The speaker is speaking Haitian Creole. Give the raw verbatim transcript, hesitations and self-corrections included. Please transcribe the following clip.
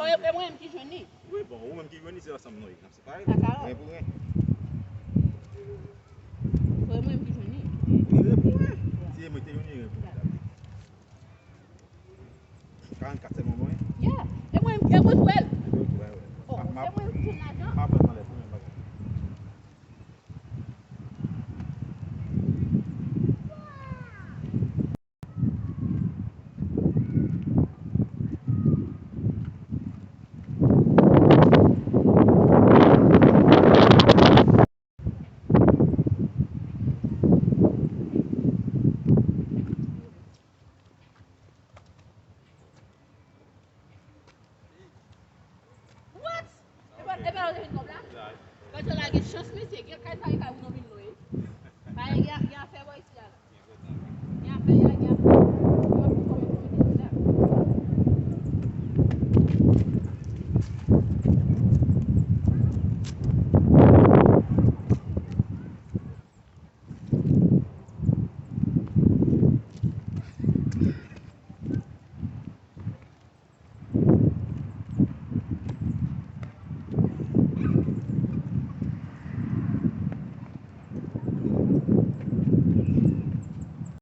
E, e mwen menm ki jwenn li. Wi, bon, ou menm ki jwenn li, se ansanm nou ye. N ap separe. Sa ka. Ren pou ren. E mwen menm ki jwenn li. Ren pou ren. Si e mwen te jwenn li, ren pou ren. Karannkat sèlman mwen. Yeah. E mwen, e mwen jwenn. Epi ou jwenn, wi. Oh, m ap, e mwen ki jwenn lajan. M ap pran anlè pou menm bagay. What? E pa, e pa yo te vin kòb la? Gad jan lage chans, mesye. Gen kay sa, e kay pou nou vin lwe.